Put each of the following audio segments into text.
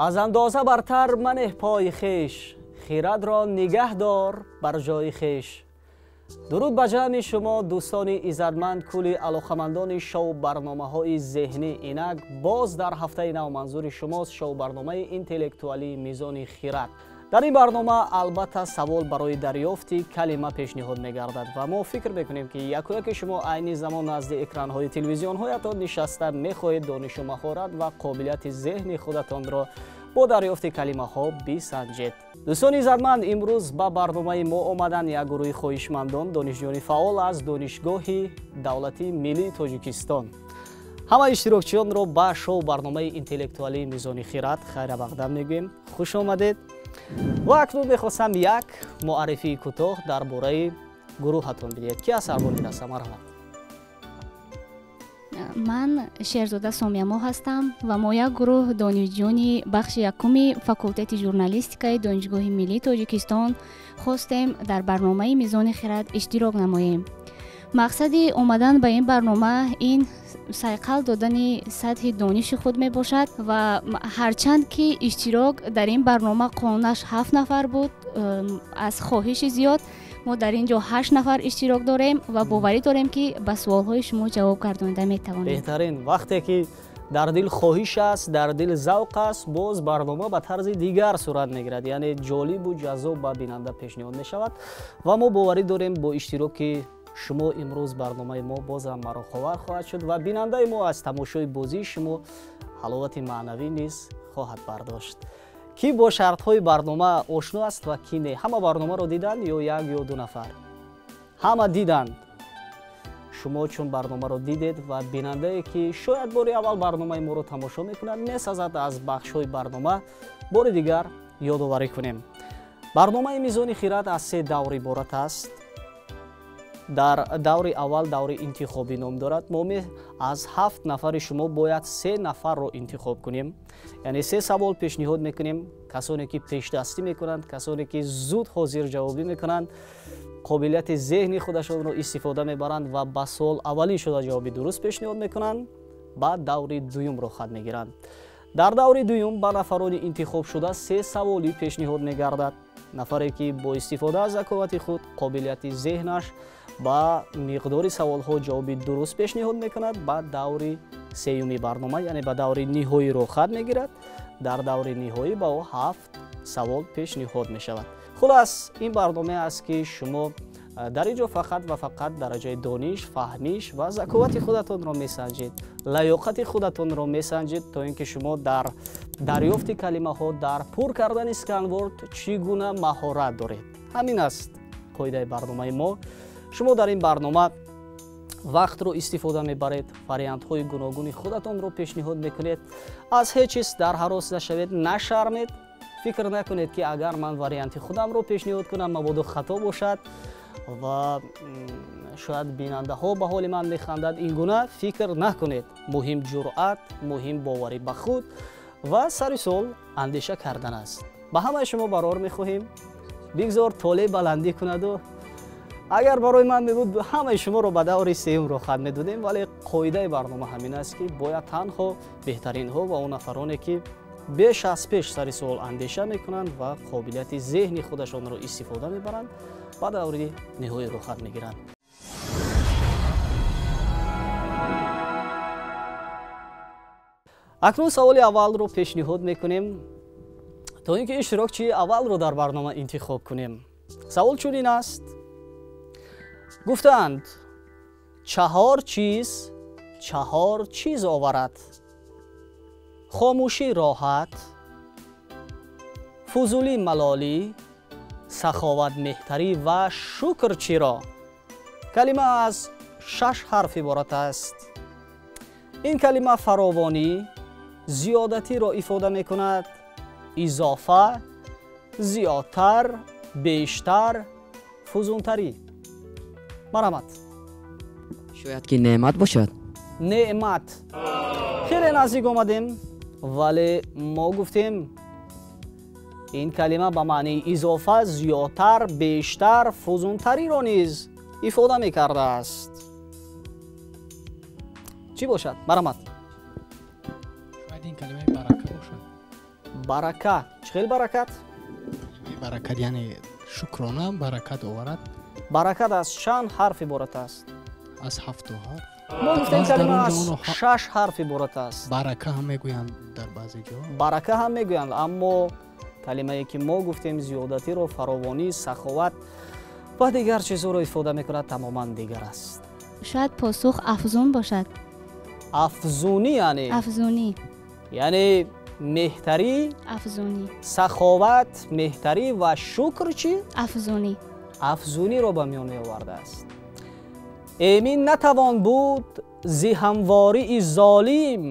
Аз андоза бартар манеҳ пои хеш, хирадро нигаҳ дор бар ҷои хеш. Дуруд ба ҷамъи шумо дӯстони иззатманд, кули алоқамандони шоу барномаҳои зеҳнӣ. Инак боз дар ҳафтаи нав манзури шумост шоу барномаи интеллектуалии Мизони хирад. Дар ин барнома албатта савол барои дарёфти калима пешниҳод мегардад ва мо фикр мекунем, ки якояки шумо айни замон назди экранҳои телевизионҳоятон нишаста мехоҳед донишу маҳорат ва қобилияти зеҳни худатонро бо дарёфти калимаҳо бисанҷед. Дӯстони иззатманд, имрӯз ба барномаи мо омаданд як гурӯҳи хоҳишмандон, донишҷӯёни фаъол аз Донишгоҳи давлатии миллии Тоҷикистон. Ҳама иштирокчиёнро ба шоу барномаи интеллектуалии Мизони хирад хайрамақдам мегӯем. Хуш омадед. Ва акнун мехостам як муаррифии кӯтоҳ дар бораи гурӯҳатон бидиҳед. Ки аз сарбони раста? Марҳамат. Ман Шерзода Сомиямо ҳастам ва мо як гурӯҳ донишҷӯёни бахши якуми факултети журналистикаи Донишгоҳи миллии Тоҷикистон хостем дар барномаи Мизони хирад иштирок намоем. Мақсади омадан ба ин барнома ин сайқал додани сатҳи дониши худ мебошад ва ҳарчанд ки иштирок дар ин барнома қонунаш 7 нафар буд, аз хоҳиши зиёд мо дар ин ҷо 8 нафар иштирок дорем ва боварӣ дорем, ки ба суолҳои шумо ҷавоб гардонида метавонем. Беҳтарин. Вақте ки дар дил хоҳиш аст, дар дил завқ аст, боз барнома ба тарзи дигар сурат мегирад, яъне ҷолибу ҷаззоб ба бинанда пешниҳод мешавад ва мо боварӣ дорем, бо иштироки шумо имрӯз барномаи мо бозам мароқовар хоҳад шуд ва бинандаи мо аз тамошои бозии шумо ҳаловати маънавӣ низ хоҳад бардошт. Кӣ бо шартҳои барнома ошно аст ва кӣ не? Ҳама барномаро диданд ё як ё ду нафар? Ҳама диданд. Шумо чун барномаро дидед ва бинандае ки шояд бори аввал барномаи моро тамошо мекунад, месазад аз бахшҳои барнома бори дигар ёдоварӣ кунем. Барномаи Мизони хирад аз 3 давр иборат аст. Дар даври аввал даври интихобӣ ном дорад. Мо аз 7 нафари шумо бояд 3 нафарро интихоб кунем, яъне 3 савол пешниҳод мекунем. Касоне ки пешдастӣ мекунанд, касоне ки зуд ҳозирҷавобӣ мекунанд, қобилияти зеҳни худашонро истифода мебаранд ва ба суол аввалин шуда ҷавоби дуруст пешниҳод мекунанд, ба даври дуюм роҳхат мегиранд. Дар даври дуюм ба нафарони интихобшуда 3 саволӣ пешниҳод мегардад. Нафаре ки бо истифода аз заковати худ, қобилияти зеҳнаш ба миқдори саволҳо ҷавоби дуруст пешниҳод мекунад, ба даври сеюми барнома, яъне ба даври ниҳоӣ роҳхат мегирад. Дар даври ниҳоӣ ба ӯ 7 савол пешниҳод мешавад. Хулас, ин барнома аст, ки шумо дар ин ҷо фақат ва фақат дараҷаи дониш, фаҳмиш ва заковати худатонро месанҷед, лаёқати худатонро месанҷед, то ин ки шумо дар дарёфти калимаҳо, дар пур кардани сканворд чӣ гуна маҳорат доред. Ҳамин аст қоидаи барномаи мо. Шумо дар ин барнома вақтро истифода мебаред, вариантҳои гуногуни худатонро пешниҳод мекунед. Аз ҳеҷ чиз дар ҳарос нашавед, нашармед. Фикр накунед, ки агар ман варианти худамро пешниҳод кунам, мабодо хато бошад ва шояд бинандаҳо ба ҳоли ман механдад. Ин гуна фикр накунед. Муҳим ҷуръат, муҳим боварӣ ба худ ва сари суол андеша кардан аст. Ба ҳамаи шумо барор мехоҳем. Бигзор толеъ баландӣ кунаду агар барои ман мебуд, ҳамаи шуморо ба даври сеюм роҳхат медодем, вале қоидаи барнома ҳамин аст, ки бояд танҳо беҳтаринҳо ва он нафароне ки беш аз пеш сари суол андеша мекунанд ва қобилияти зеҳни худашонро истифода мебаранд, ба даври ниҳоӣ роҳхат мегиранд. Акнун саволи аввалро пешниҳод мекунем, то ин ки иштирокчии аввалро дар барнома интихоб кунем. Савол чунин аст. Гуфтаанд, 4 чиз 4 чиз оварад: хомӯшӣ роҳат, фузулӣ малолӣ, саховат меҳтарӣ ва шукр чиро. Калима аз 6 ҳарф иборат аст. Ин калима фаровонӣ, зиёдатиро ифода мекунад, изофа, зиёдтар, бештар, фузунтарӣ. Марҳамат. Шояд ки неъмат бошад. Неъмат. Хеле наздик омадем, вале мо гуфтем ин калима ба маънии изофа, зиёдтар, бештар, фузунтариро низ ифода мекардааст. Чӣ бошад? Марҳамат. Шояд ин калимаи барака бошад. Барака. Чӣ хел баракат? Баракат яъне шукрона баракат оварад. Баракат аз чанд ҳарф иборат аст? Аз 7 ҳарф. Мо гуфтем калима аз 6 ҳарф иборат аст. Барака ҳам мегӯянд дар баъзе ҷо. Барака ҳам мегӯянд, аммо калимае ки мо гуфтем зиёдатиро, фаровонӣ, саховат ва дигар чизҳоро ифода мекунад, тамоман дигар аст. Шояд посух афзун бошад. Афзунӣ яъне? Афзунӣ. Яъне меҳтарӣ, афзунӣ, саховат, меҳтарӣ ва шукр чӣ? Афзунӣ. Афзуниро ба миён меовардааст. Эмин натавон буд зи ҳамвории золим,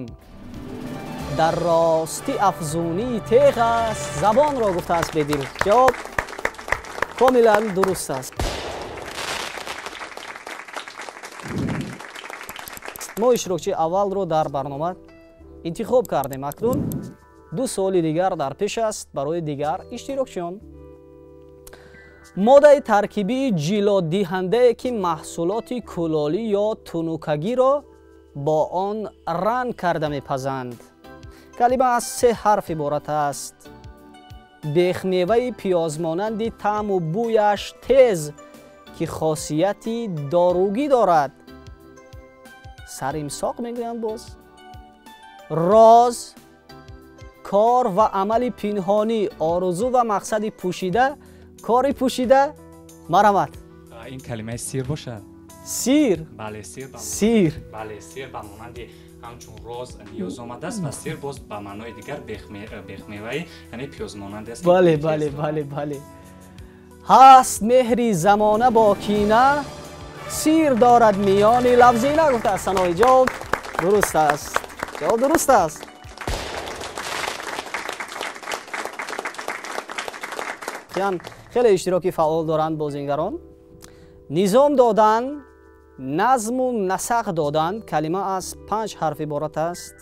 дар ростӣ афзунии теғ аст. Забонро гуфтааст Бедил. Ҷавоб комилан дуруст аст. Мо иштирокчии аввалро дар барнома интихоб кардем. Акнун 2 суоли дигар дар пеш аст барои дигар иштирокчиён. Моддаи таркибии ҷилодиҳандае ки маҳсулоти кулолӣ ё тунукагиро бо он ранг карда мепазанд. Калима аз 3 ҳарф иборат аст. Бехмеваи пиёзмонанди таъму бӯяш тез ки хосияти доругӣ дорад. Саримсоқ мегӯянд боз. Роз, кор ва амали пинҳонӣ, орзу ва мақсади пӯшида, кори пӯшида. Марҳамат. Ин калимаи сир бошад. Сир? Бале, сир. Сир. Бале, сир ба монанди ҳамчун роз ниёз омадааст ва сир боз ба маънои дигар бехмеваи, яъне пиёзмонанд аст. Бале, бале, бале, бале. Ҳаст меҳри замона бо кина, сир дорад миёни лафзина, гуфтааст Санои. Ҷавоб дуруст аст. Ҷавоб дуруст аст. Хеле иштироки фаъол доранд бозингарон. Низом додан, назму насақ додан. Калима аз 5 ҳарф иборат аст.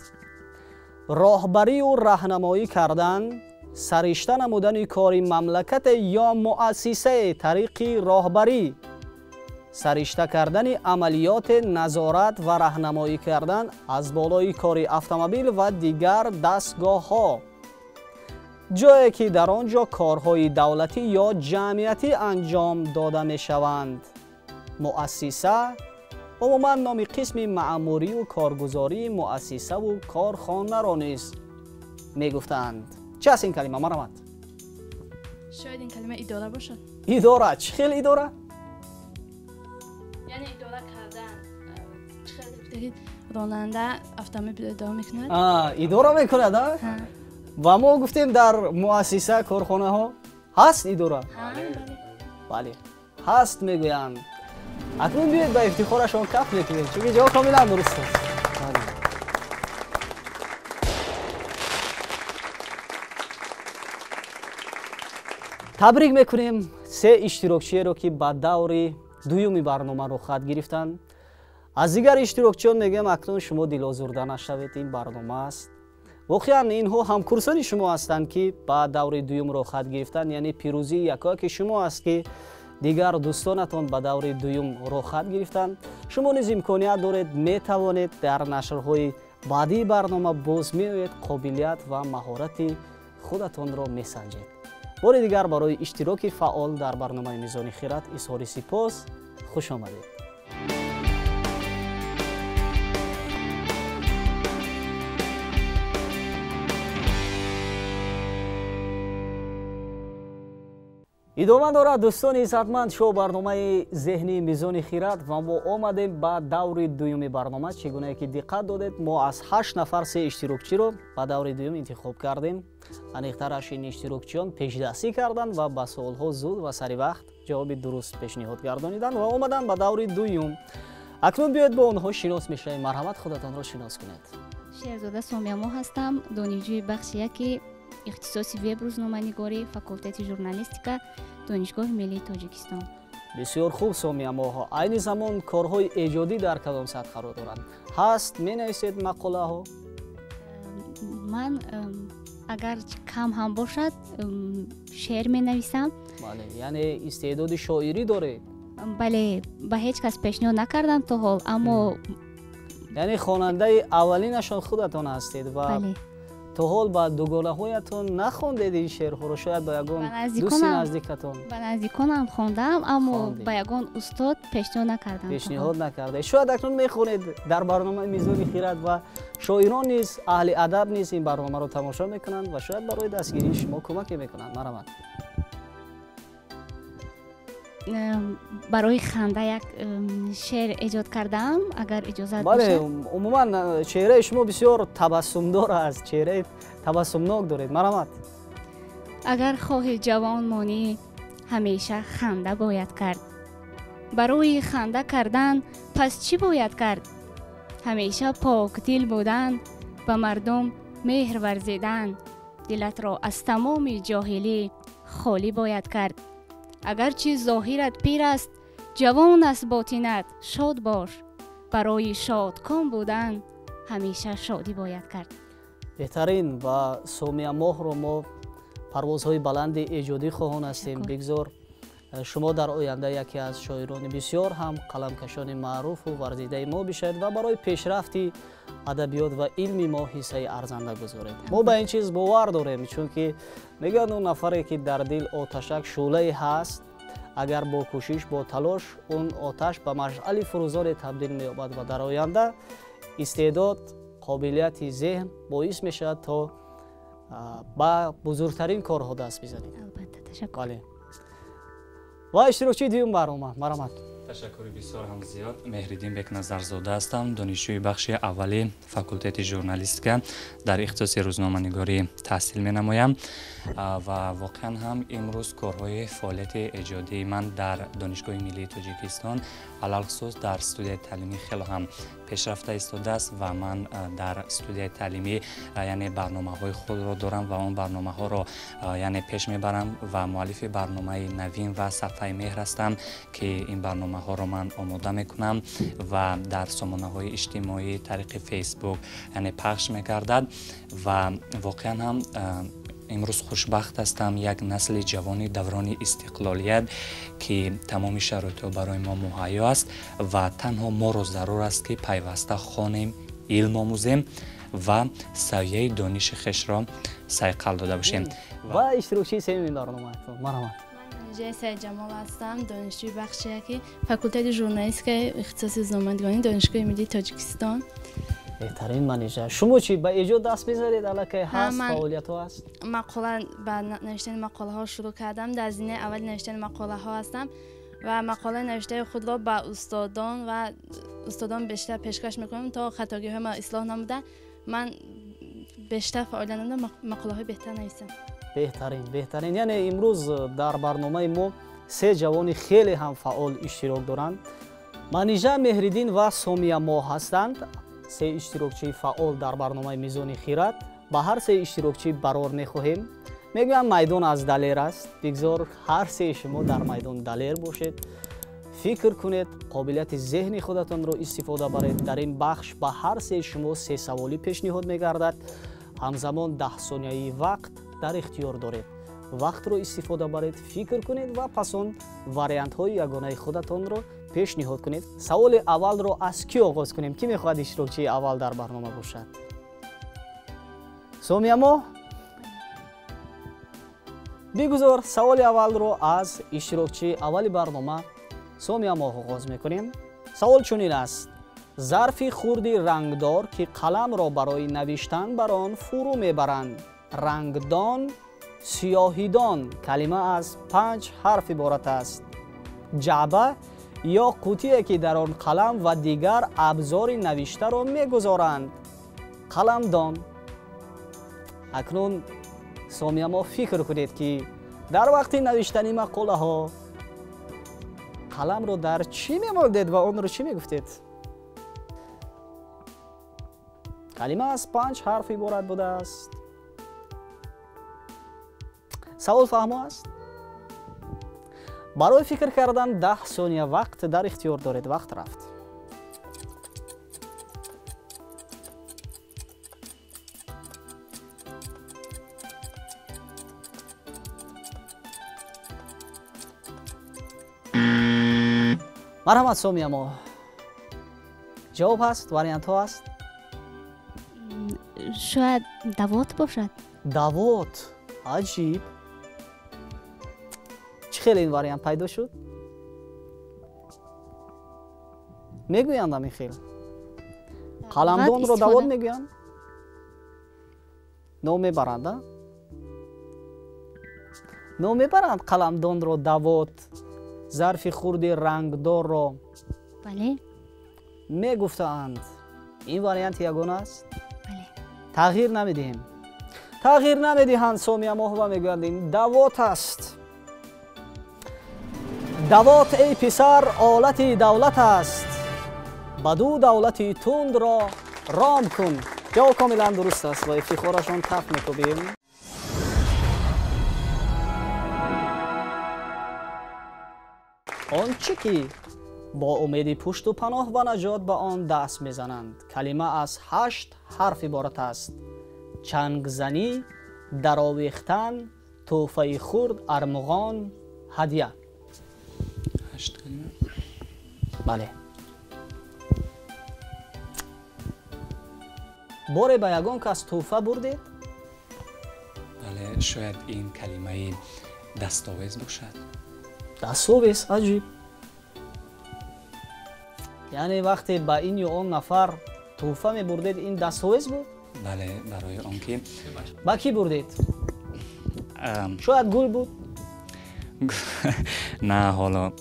Роҳбарию раҳнамоӣ кардан, саришта намудани кори мамлакате ё муассисае тариқи роҳбарӣ, саришта кардани амалиёти назорат ва раҳнамоӣ кардан аз болои кори автомобил ва дигар дастгоҳҳо, ҷое ки дар он ҷо корҳои давлатӣ ё ҷамъиятӣ анҷом дода мешаванд. Муассиса умуман номи қисми маъмурию коргузории муассисаву корхонаро низ мегуфтанд. Чӣ аст ин калима? Марҳамат. Шояд ин калима идора бошад. Идора. Чӣ хел идора? Яъне идора кардан. Чӣ хел гуфтагид, ронанда автомобил идора мекунад? Идора мекунад, а? Ва мо гуфтем дар муассиса, корхонаҳо ҳаст идора? Бале, ҳаст мегӯянд. Акнун биёед ба ифтихорашон каф мекунем, чунки ҷавоб комилан дуруст аст. Табрик мекунем 3 иштирокчиеро ки ба даври дуюми барнома рухсат гирифтанд. Аз дигар иштирокчиён мегӯям, акнун шумо дилозурда нашавед, ин барнома аст. Воқеан инҳо ҳамкурсони шумо ҳастанд ки ба даври дуюм рухсат гирифтанд, яъне пирӯзии якояки шумо аст ки дигар дӯстонатон ба даври дуюм рухсат гирифтанд. Шумо низ имконият доред, метавонед дар нашрҳои баъдии барнома боз меоед, қобилият ва маҳорати худатонро месанҷед. Бори дигар барои иштироки фаъол дар барномаи Мизони Хирад изҳори сипос. Хуш омадед. Идома дорад, дӯстони иззатманд, шоу барномаи зеҳнии Мизони Хирад ва мо омадем ба даври дуюми барнома. Чӣ гунае ки диққат додед, мо аз 8 нафар 3 иштирокчиро ба даври дуюм интихоб кардем. Аниқтараш ин иштирокчиён пешдастӣ карданд ва ба суолҳо зуд ва сари вақт ҷавоби дуруст пешниҳод гардониданд ва омаданд ба даври дуюм. Акнун биёед бо онҳо шинос мешавем. Марҳамат, худатонро шинос кунед. Шерзода Сомиямо ҳастам, донишҷӯи бахши яки ихтисоси веб-рӯзноманигорӣ, факултети журналистика, Донишгоҳи миллии Тоҷикистон. Бисёр хуб, Сомиямоҳо. Айни замон корҳои эҷодӣ дар кадом сатҳ қарор доранд? Ҳаст, менависед мақолаҳо? Ман агар кам ҳам бошад шеър менависам. Бале, яъне истеъдоди шоирӣ доред? Бале, ба ҳеҷ кас пешниҳод накардам то ҳол, аммо яъне хонандаи аввалинашон худатон ҳастед ва То ҳол ба дугонаҳоятон нахондед ин шеърҳоро, шояд ба ягон дӯсти наздикатон? Ба наздиконам хондам, аммо ба ягон устод пешниҳод накардам. Пешниҳод накарда. Шояд акнун мехонед дар барномаи Мизони Хирад ва шоирон низ, аҳли адаб низ ин барномаро тамошо мекунанд ва шояд барои дастгирии шумо кӯмаке мекунанд. Марҳамат. Барои ханда як шеър эҷод кардаам, агар иҷозат бошад. Бале, умуман чеҳраи шумо бисёр табассумдор аст, чеҳраи табассумнок доред. Марҳамат. Агар хоҳӣ ҷавон монӣ, ҳамеша ханда бояд кард. Барои ханда кардан пас чӣ бояд кард? Ҳамеша покдил будан, ба мардум меҳр варзидан, дилатро аз тамоми ҷоҳилӣ холӣ бояд кард. Агарчи зоҳират пир аст, ҷавон аст ботинат, шод бош. Барои шодком будан ҳамеша шодӣ бояд кард. Беҳтарин. Ва Сомия Моҳро мо парвозҳои баланди эҷодӣ хоҳон ҳастем. Бигзор шумо дар оянда яке аз шоирони бисёр ҳам қаламкашони маъруфу варзидаи мо бишавед ва барои пешрафти адабиёт ва илми мо ҳиссаи арзанда гузоред. Мо ба ин чиз бовар дорем, чунки мегӯянд он нафаре ки дар дил оташак шӯълае ҳаст, агар бо кӯшиш, бо талош он оташ ба машъали фурӯзоне табдил меёбад ва дар оянда истеъдод, қобилияти зеҳн боис мешавад то ба бузургтарин корҳо даст бизанед. Албатта, ташаккур. Бале. Ва иштирокчии дуюм барнома, марҳамат. Ташаккури бисёр ҳам зиёд. Меҳриддин Бекназарзода ҳастам, донишҷӯи бахши аввали факултети журналистика, дар ихтисоси рӯзноманигорӣ таҳсил менамоям ва воқеан ҳам имрӯз корҳои фаъолияти эҷодии ман дар Донишгоҳи миллии Тоҷикистон, алалхусус дар студияи таълимӣ хеле ҳам пешрафта истодааст ва ман дар студияи таълимӣ яъне барномаҳои худро дорам ва он барномаҳоро яъне пеш мебарам ва муаллифи барномаи навин ва сафҳаи меҳр ҳастам, ки ин барномаҳоро ман омода мекунам ва дар сомонаҳои иҷтимоӣ тариқи Фейсбук яъне пахш мегардад ва воқеан ҳам имрӯз хушбахт ҳастам, як насли ҷавони даврони истиқлолият, ки тамоми шароитҳо барои мо муҳайё аст ва танҳо моро зарур аст, ки пайваста хонем, илм омӯзем ва савияи дониши хешро сайқал дода бошем. Ва иштирокчии сеюми барнома, марҳамат. Манижаи Саидҷамол ҳастам, донишҷӯи бахши яки факултети журналистикаи ихтисоси рӯзноманигории Донишгоҳи миллии Тоҷикистон. Беҳтарин Манижа. Шумо чӣ ба эҷод даст мезанед? Аллакай ҳаст, фаъолиятҳо ҳаст? Мақола, ба навиштани мақолаҳо шурӯъ кардам. Дар зинаи аввали навиштани мақолаҳо ҳастам ва мақолаи навиштаи худро ба устодон ва устодон бештар пешкаш мекунам, то хатогиҳои ман ислоҳ намуда ман бештар фаъолият намуда мақолаҳои беҳтар нависам. Беҳтарин, беҳтарин. Яъне имрӯз дар барномаи мо се ҷавони хеле ҳам фаъол иштирок доранд. Манижа, Меҳриддин ва Сомия Моҳ ҳастанд. Се иштирокчии фаъол дар барномаи Мизони Хирад. Ба ҳар се иштирокчӣ барор мехоҳем. Мегӯям майдон аз далер аст. Бигзор ҳар сеи шумо дар майдон далер бошед. Фикр кунед, қобилияти зеҳни худатонро истифода баред. Дар ин бахш ба ҳар сеи шумо се саволӣ пешниҳод мегардад. Ҳамзамон 10 сонияи вақт дар ихтиёр доред. Вақтро истифода баред, фикр кунед ва пас он вариантҳои ягонаи худатонро пешниҳод кунед. Саволи аввалро аз кӣ оғоз кунем? Кӣ мехоҳад иштирокчии аввал дар барнома бошад? Сомия Моҳ? Бигузор саволи аввалро аз иштирокчии аввали барнома Сомия Моҳ оғоз мекунем. Савол чунин аст: зарфи хурди рангдор, ки қаламро барои навиштан бар он фурӯ мебаранд. Рангдон, сиёҳидон. Калима аз 5 ҳарф иборат аст. Ҷаъба ё қутие, ки дар он қалам ва дигар абзори навиштаро мегузоранд. Қаламдон. Акнун Сомия Моҳ фикр кунед, ки дар вақти навиштани мақолаҳо қаламро дар чӣ мемондед ва онро чӣ мегуфтед? Калима аз 5 ҳарф иборат будааст. Савол фаҳмо аст? Барои фикр кардан 10 сония вақт дар ихтиёр доред. Вақт рафт. Марҳамат Сомия Моҳ. Ҷавоб ҳаст? Вариантҳо ҳаст? Шояд давот бошад. Давот. Аҷиб. Чӣ хел ин вариант пайдо шуд? Мегӯянд ҳамин хел? Қаламдонро давот мегӯянд? Ном мебаранд, а? Ном мебаранд қаламдонро давот, зарфи хурди рангдорро. Бале. Мегуфтаанд. Ин вариант ягона аст? Бале. Тағйир намедиҳем. Тағйир намедиҳанд Сомия Моҳова, мегӯянд ин давот аст. Давот, эй писар, олати давлат аст. Ба ду давлати тундро ром кун. Ҷавоб комилан дуруст аст ва ифтихорашон таф мекӯбем. Он чӣ ки бо умеди пушту паноҳ ва наҷот ба он даст мезананд. Калима аз 8 ҳарф иборат аст. Чангзанӣ, даровехтан, тӯҳфаи хурд, армуғон, ҳадя. 8 калима? Бале. Боре ба ягон кас тӯҳфа бурдед? Бале, шояд ин калимаи дастовез бошад. Дастовез, аҷиб. Яъне вақте ба ин ё он нафар тӯҳфа мебурдед, ин дастовез буд? Бале, барои он ки ба кӣ бурдед? Шояд гул буд? На, ҳоло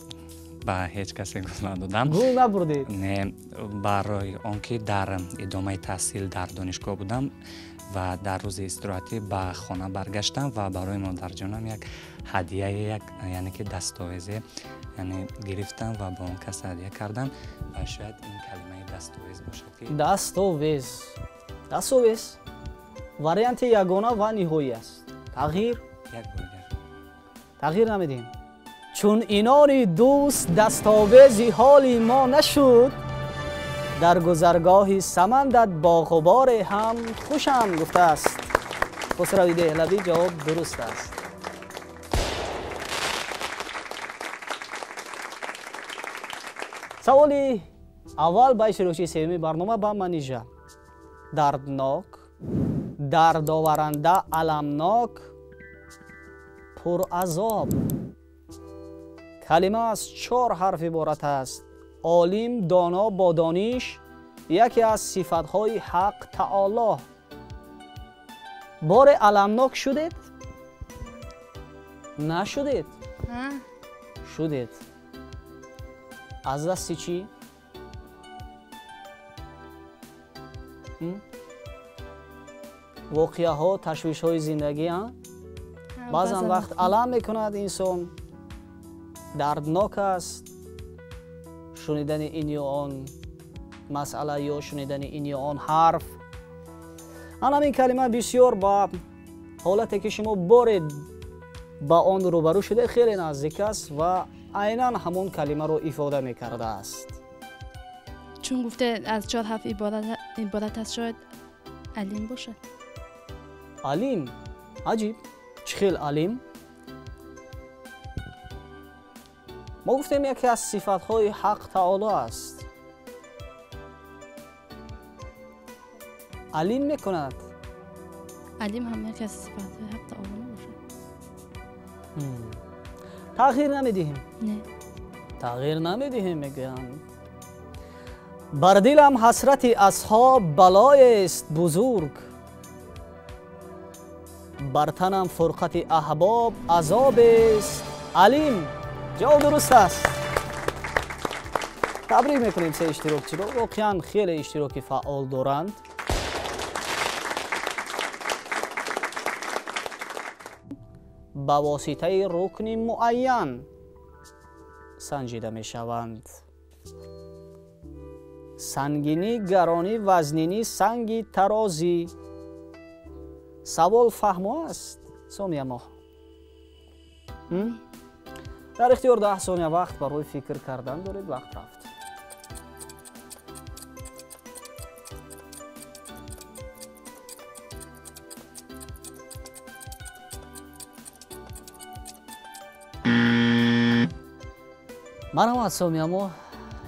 ба ҳеҷ касе гул надодам. Гул набурдед? Не, барои он ки дар идомаи таҳсил дар донишгоҳ будам ва дар рӯзи истироҳатӣ ба хона баргаштам ва барои модарҷонам як ҳадияе, як яъне ки дастовезе яъне гирифтам ва ба он кас ҳадия кардам ва шояд ин калимаи дастовез бошад ки дастовез. Дастовез варианти ягона ва ниҳоӣ аст. Тағйир? Як бор дигар. Тағйир намедиҳем. Чун инони дӯст дастовези ҳоли мо нашуд, дар гузаргоҳи самандат бо ғуборе ҳам хушам гуфтааст. Хусрави Деҳлавӣ, ҷавоб дуруст аст. Саволи аввал ба иштирокчии сеюми барнома ба Манижа. Дарднок, дардоваранда, аламнок, пуразоб. Калима аз 4 ҳарф иборат аст. Олим, доно, бо дониш, яке аз сифатҳои ҳақ таоло. Боре аламнок шудед? Нашудед? Шудед. Аз дасти чӣ? Воқеаҳо, ташвишҳои зиндагӣ, баъзан вақт алам мекунад инсон, дарднок аст шунидани ин ё он масъала ё шунидани ин ё он ҳарф. Анам ин калима бисёр ба ҳолате ки шумо боре ба он рӯбарӯ шуда хеле наздик аст ва айнан ҳамон калимаро ифода мекардааст. Чун гуфте аз 4 ҳарф иборат аст, шояд алим бошад. Алим? Аҷиб. Чӣ хел алим? Мо гуфтем яке аз сифатҳои ҳақ таоло аст. Алим мекунад. Алим ҳам яке аз сифатҳои ҳақ таоло мебошад. Тағйир намедиҳем? Не. Тағйир намедиҳем, мегӯянд. Бар дилам ҳасрати асҳоб балоест бузург, бар танам фурқати аҳбоб азобест алим. Ҷавоб дуруст аст. Табрик мекунем се иштирокчиро. Воқеан хеле иштироки фаъол доранд. Ба воситаи рукни муайян санҷида мешаванд. Сангинӣ, гаронӣ, вазнинӣ, санги тарозӣ. Савол фаҳмо аст, Сомия Моҳ? Дар ихтиёр 10 сония вақт барои фикр кардан доред. Вақт рафт. Марҳамат, Сомия Моҳ.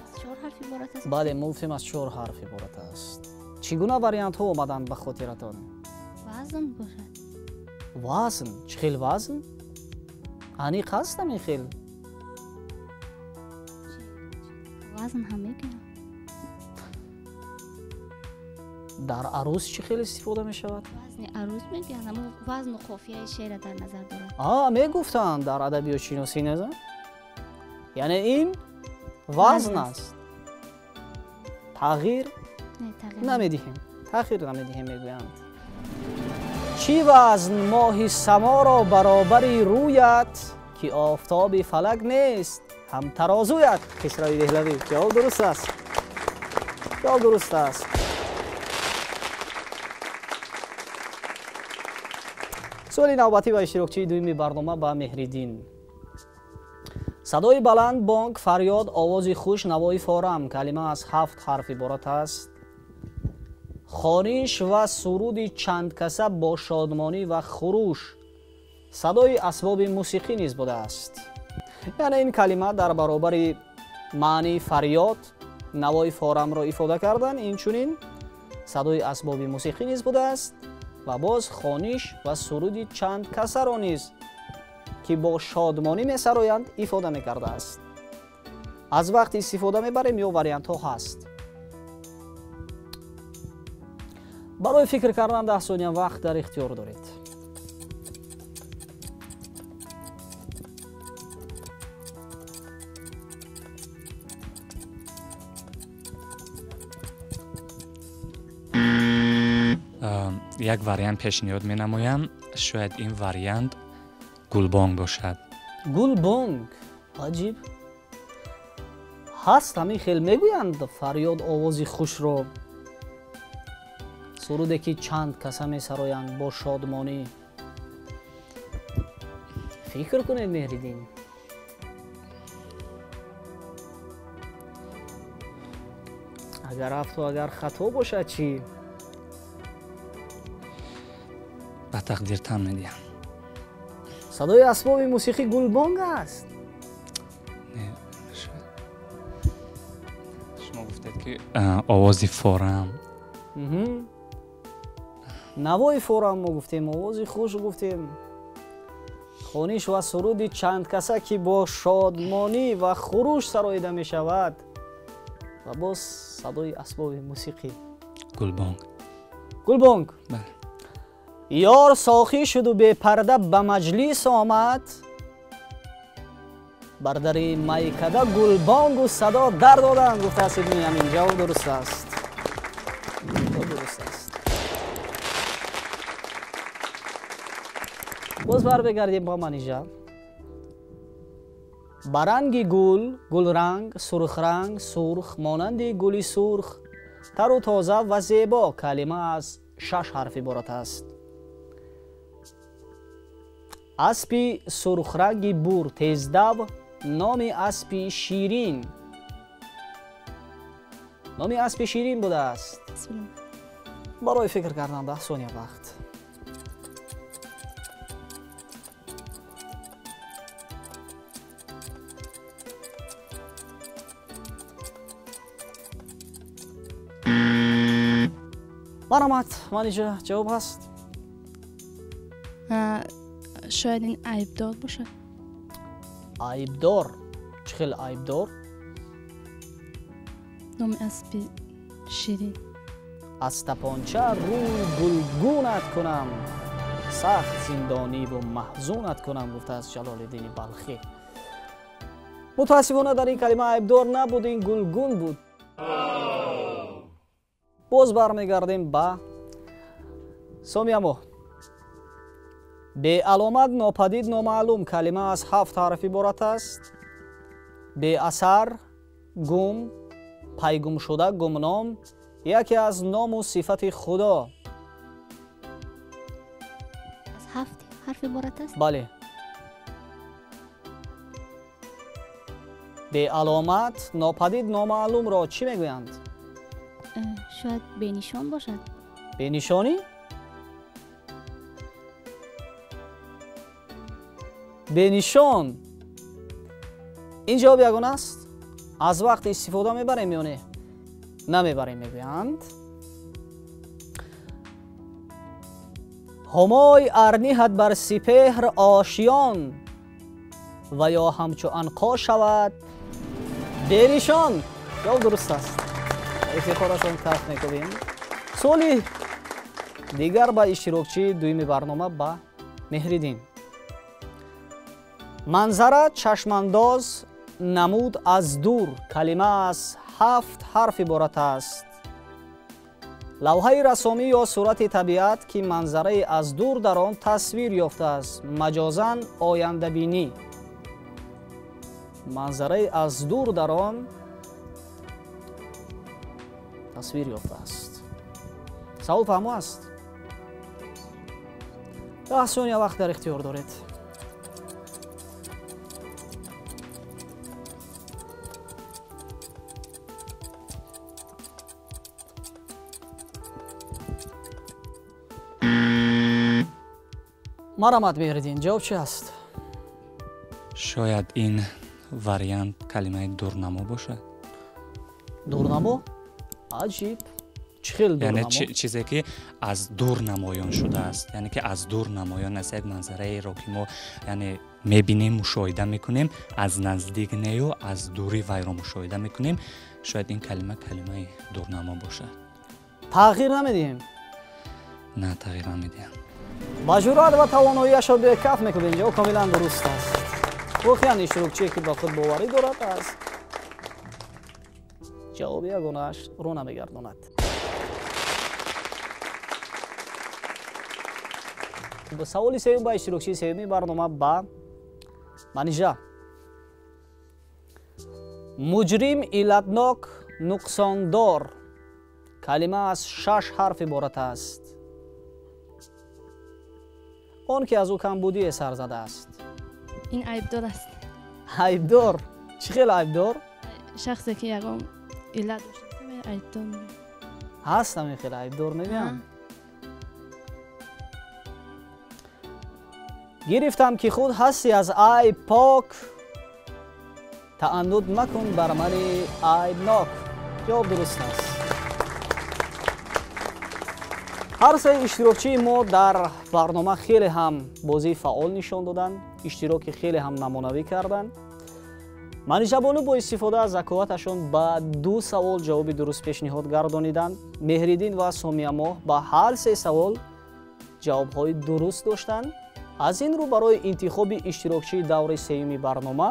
Аз 4 ҳарф иборат аст? Бале, мо гуфтем аз 4 ҳарф иборат аст. Чӣ гуна вариантҳо омаданд ба хотиратон? Вазн бошад. Вазн? Чӣ хел вазн? Аниқ ҳаст ҳамин хел? Вазн ҳам мегӯям. Дар арӯз чӣ хел истифода мешавад? Вазни арӯз мегӯянд, аммо вазну қофияи шеъра дар назар дорад. Мегуфтанд дар адабиётшиносӣ, не? Яъне ин вазн аст. Тағйир намедиҳем, тағйир намедиҳем мегӯянд. Чӣ вазн моҳи саморо баробари рӯят, ки офтоби фалак нест ҳам тарозуят? Хисрави Деҳлавӣ. Ҷавоб дуруст аст. Ҷавоб дуруст аст. Суоли навбатӣ ба иштирокчии дуюми барнома, ба Меҳриддин. Садои баланд, бонг, фарёд, овози хуш, навои форам. Калима аз 7 ҳарф иборат аст. Хониш ва суруди чандкаса бо шодмонӣ ва хуруш. Садои асбоби мусиқӣ низ будааст. Яъне ин калима дар баробари маънии фарёд, навои форамро ифода кардан, инчунин садои асбоби мусиқӣ низ будааст ва боз хониш ва суруди чанд касаро низ, ки бо шодмонӣ месароянд, ифода мекардааст. Аз вақт истифода мебарем ё вариантҳо ҳаст? Барои фикр кардан 10 сония вақт дар ихтиёр доред. Як вариант пешниҳод менамоям. Шояд ин вариант гулбонг бошад. Гулбонг? Аҷиб. Ҳаст ҳамин хел мегӯянд фарёд, овози хушро, суруде ки чанд каса месароянд бо шодмонӣ. Фикр кунед, Меҳриддин. Агар рафту агар хато бошад чӣ? Ба тақдир тан медиҳам. Садои асбоби мусиқӣ гулбонг аст? Не, шумо гуфтед ки овози форам. Навои форам мо гуфтем, овози хуш гуфтем. Хониш ва суруди чандкаса, ки бо шодмонӣ ва хуруш сароида мешавад, ва боз садои асбоби мусиқӣ. Гулбонг. Гулбонг. Бале. Ёр сохӣ шуду бепарда ба маҷлис омад, бар дари майкада гулбонгу садо дар доданд, гуфтааст Ибни Амин. Ҷавоб дуруст аст. Дуруст аст. Боз бармегардем ба Манижа. Ба ранги гул, гулранг, сурхранг, сурх, монанди гули сурх, тару тоза ва зебо. Калима аз 6 ҳарф иборат аст. Аспи сурхранги бур тездав, номи аспи ширин. Номи аспи ширин будааст. Барои фикр кардан 10 сония вақт. Марҳамат, Манижа, ҷавоб ҳаст? Шояд ин айбдор бошад. Айбдор? Чӣ хел айбдор? Номи аспи ширин. Аз тапонча рӯй гулгунат кунам, сахт зиндониву маҳзунат кунам, гуфтааст Ҷалолиддини Балхӣ. Мутаассифона дар ин калима айбдор набуд, ин гулгун буд. Боз бармегардем ба Сомиямо. Беаломат, нопадид, номаълум. Калима аз 7 ҳарф иборат аст. Беасар, гум, пайгумшуда, гумном, яке аз ному сифати Худо. Аз 7 ҳарф иборат аст? Бале. Беаломат, нопадид, номаълумро чӣ мегӯянд? Шояд бенишон бошад. Бенишонӣ? Бенишон. Ин ҷавоб ягона аст? Аз вақт истифода мебарем ё не? Намебарем мегӯянд. Ҳумой арниҳад бар сипеҳр ошиён, ва ё ҳамчу анқо шавад беришон. Ҷавоб дуруст аст. Ифтихорашон каф мекунем. Суоли дигар ба иштирокчии дуюми барнома, ба Меҳриддин. Манзара, чашмандоз, намуд аз дур, калима аз 7 ҳарф иборат аст. Лавҳаи расомӣ ё сурати табиат, ки манзараи аз дур дар он тасвир ёфтааст, маҷозан ояндабинӣ. Манзараи аз дур дар он тасвир ёфтааст. Савол фаҳмо аст? 10 сония вақт дар ихтиёр доред. Марҳамат, Меҳриддин, ҷавоб чи аст? Шояд ин вариант калимаи дурнамо бошад. Дурнамо? Аҷиб. Чӣ хел дурнамо? Яъне чизе ки аз дур намоён шудааст, яъне ки аз дур намоён аст, як манзараеро ки мо яъне мебинем, мушоҳида мекунем, аз наздик нею аз дури вайро мушоҳида мекунем. Шояд ин калима калимаи дурнамо бошад. Тағйир намедиҳем? На, тағйир намедиҳам. Ба ҷуръат ва тавоноияшро бекаф мекунем. Ҷавоб комилан дуруст аст. Воқеан иштирокчие ки ба худ боварӣ дорад, аз ҷавоби ягонааш рӯ намегардонад. Саволи сеюм ба иштирокчии сеюми барнома, ба Манижа. Муҷрим, иллатнок, нуқсондор, калима аз 6 ҳарф иборат аст. Он ки аз ӯ камбудие сар задааст. Ин айбдор аст. Айбдор? Чӣ хел айбдор? Шахсе ки ягон иллат дошта, айбдор мегӯянд. Ҳаст ҳамин хел айбдор мегӯянд? Гирифтам ки худ ҳасти аз айб пок, тааннут макун бар мани айбнок. Ҷавоб дуруст аст. Ҳар се иштирокчии мо дар барнома хеле ҳам бозии фаъол нишон доданд, иштироки хеле ҳам намунавӣ карданд. Манижабону бо истифода аз заковаташон ба 2 савол ҷавоби дуруст пешниҳод гардониданд. Меҳриддин ва Сомиямоҳ ба ҳар се савол ҷавобҳои дуруст доштанд. Аз ин рӯ барои интихоби иштирокчии даври сеюми барнома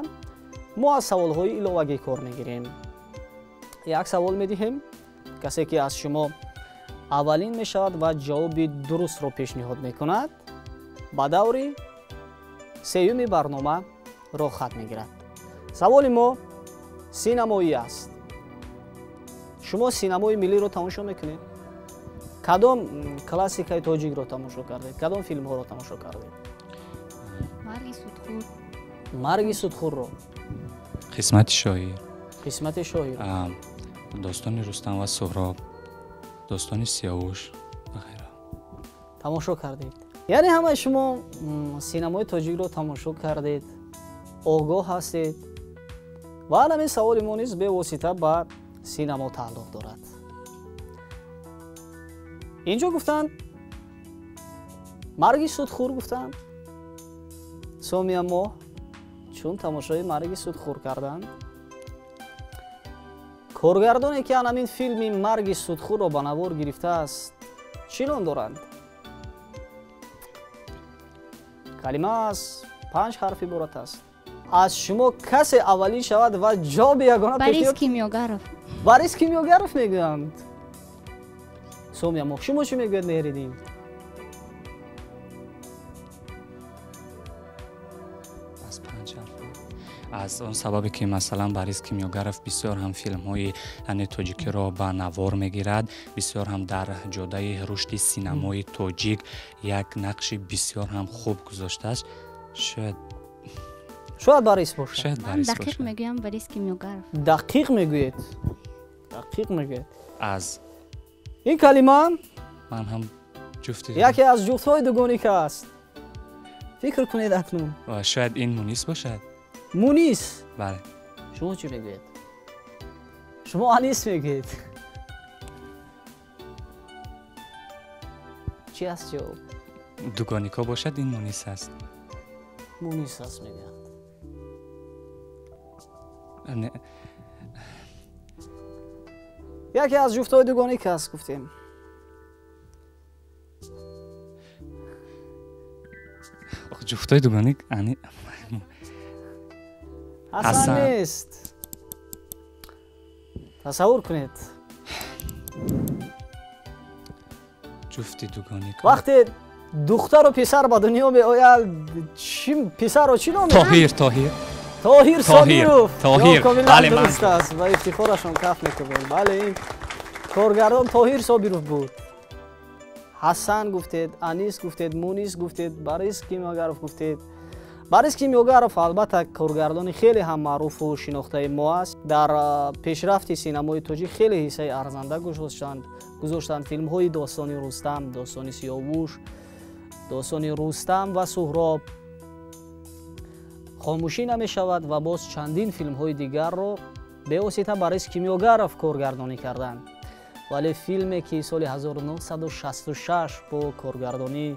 мо аз саволҳои иловагӣ кор мегирем. Як савол медиҳем, касе ки аз шумо аввалин мешавад ва ҷавоби дурустро пешниҳод мекунад, ба даври сеюми барнома роҳхат мегирад. Саволи мо синамоӣ аст. Шумо синамои миллиро тамошо мекунед? Кадом классикаи тоҷикро тамошо кардед? Кадом филмҳоро тамошо кардед? Марги судхур. Марги судхурро. Қисмати шоир. Қисмати шоир. Достони Рустам ва Суҳроб, достони Сиёвуш ва ғайра. Тамошо кардед. Яъне ҳамаи шумо синамои тоҷикро тамошо кардед, огоҳ ҳастед ва ҳамин саволи мо низ бевосита ба синамо тааллуқ дорад. Инҷо гуфтанд марги судхур, гуфтанд Сомия моҳ чун тамошои марги судхур карданд. Коргардоне ки ҳамин филми марги судхурро ба навор гирифтааст, чӣ ном доранд? Калима аз 5 ҳарф иборат аст. Аз шумо касе аввалин шавад ва ҷавоби ягона Борис Кимёгаров. Борис Кимёгаров мегӯянд. Сомия моҳ, шумо чӣ мегӯяд, Меҳриддин? Аз 5 ҳарф. Аз он сабабе ки масалан Борис Кимёгаров бисёр ҳам филмҳои яъне тоҷикиро ба навор мегирад, бисёр ҳам дар ҷодаи рушди синамои тоҷик як нақши бисёр ҳам хуб гузоштааст. Шояд Борис бошад. Шояд Борис бошад. Дақиқ мегӯям, Борис Кимёгаров. Дақиқ мегӯед. Дақиқ мегӯед. Аз ин калима ман ҳам ҷуфти яке аз ҷуфтҳои дугоника аст. Фикр кунед акнун. Шояд ин Мунис бошад. Мунис? Бале. Шумо чӣ мегӯед? Шумо Анис мегӯед. Чӣ аст ҷавоб? Дугоникҳо бошад, ин Мунис аст. Мунис аст мегӯянд. Яке аз ҷуфтҳои дугоник аст, гуфтем. Ҷуфтҳои дугоник Ҳасан нест. Тасаввур кунед. Ҷуфти дугоник. Вақте духтару писар ба дунё меояд, писарро чӣ ном? Тоҳир, Тоҳир. Тоҳир Собиров. Тоҳир. Комилан дуруст аст ва ифтихорашон каф мекунем. Бале, ин коргардон Тоҳир Собиров буд. Ҳасан гуфтед, Анис гуфтед, Мунис гуфтед, Борис Кимёгаров гуфтед. Борис Кимёгаров албатта коргардони хеле ҳам маъруфу шинохтаи мо аст. Дар пешрафти синамои тоҷик хеле ҳиссаи арзанда гузоштанд. Филмҳои достони Рустам, достони Сиёвуш, достони Рустам ва Суҳроб, хомӯшӣ намешавад ва боз чандин филмҳои дигарро бевосита Борис Кимёгаров коргардонӣ карданд. Вале филме ки соли 1966 бо коргардонии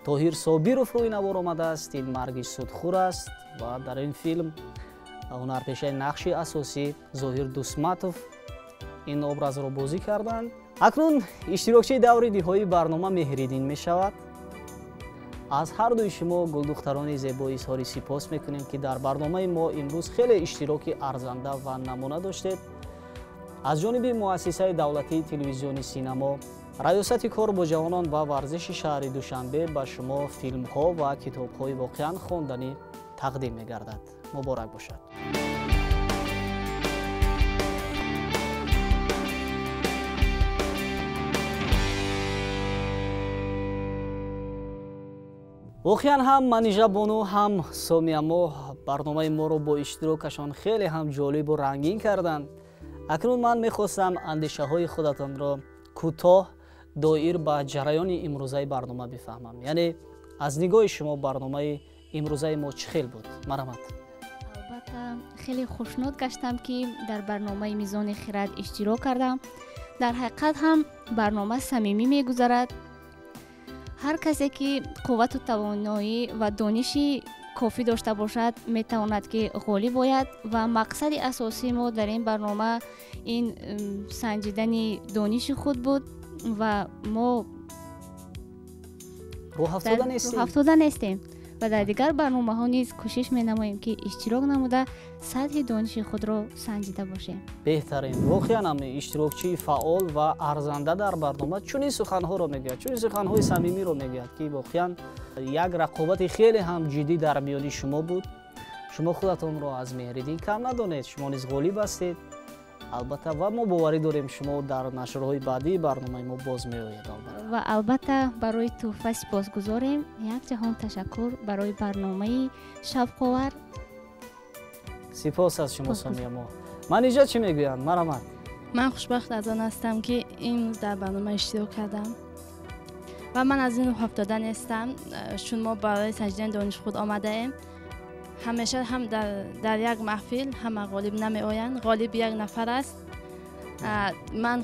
Тоҳир Собиров рӯи навор омадааст, ин Марги судхӯр аст ва дар ин филм ҳунарпешаи нақши асосӣ Зоҳир Дусматов ин образро бозӣ карданд. Акнун иштирокчии даври ниҳоии барнома Меҳриддин мешавад. Аз ҳар дуи шумо гулдухтарони зебо изҳори сипос мекунем, ки дар барномаи мо имрӯз хеле иштироки арзанда ва намуна доштед. Аз ҷониби муассисаи давлатии телевизиони синамо, раёсати кор бо ҷавонон ва варзиши шаҳри Душанбе ба шумо филмҳо ва китобҳои воқеан хонданӣ тақдим мегардад. Муборак бошад. Воқеан ҳам Манижа бону, ҳам Сомия моҳ барномаи моро бо иштирокашон хеле ҳам ҷолибу рангин карданд. Акнун ман мехостам андешаҳои худатонро кӯтоҳ доир ба ҷараёни имрӯзаи барнома бифаҳмам. Яъне аз нигоҳи шумо барномаи имрӯзаи мо чӣ хел буд? Марҳамат. Албатта хеле хушнуд гаштам, ки дар барномаи Мизони хирад иштирок кардам. Дар ҳақиқат ҳам барнома самимӣ мегузарад. Ҳар касе ки қуввату тавоноӣ ва дониши кофӣ дошта бошад, метавонад ки ғолиб ояд ва мақсади асосии мо дар ин барнома ин санҷидани дониши худ буд ва мо рӯҳафтода нестем ва дар дигар барномаҳо низ кӯшиш менамоем, ки иштирок намуда сатҳи дониши худро санҷида бошем. Беҳтарин. Воқеан ҳам иштирокчии фаъол ва арзанда дар барнома чунин суханҳоро мегӯяд, чунин суханҳои самимиро мегӯяд, ки воқеан як рақобати хеле ҳам ҷиддӣ дар миёни шумо буд. Шумо худатонро аз Меҳриддин кам надонед, шумо низ ғолиб ҳастед албатта, ва мо боварӣ дорем шумо дар нашрҳои баъдии барномаи мо боз меоед. Ва албатта барои тӯҳфа сипосгузорем. Як ҷаҳон ташаккур барои барномаи шавқовар. Сипос аз шумо Сомия моҳ. Манижа чӣ мегӯянд? Марҳамат. Ман хушбахт аз он ҳастам, ки имрӯз дар барнома иштирок кардам ва ман аз ин рӯҳафтода нестам, чун мо барои санҷидани дониши худ омадаем. Ҳамеша ҳам дар як маҳфил ҳама ғолиб намеоянд, ғолиб як нафар аст. Ман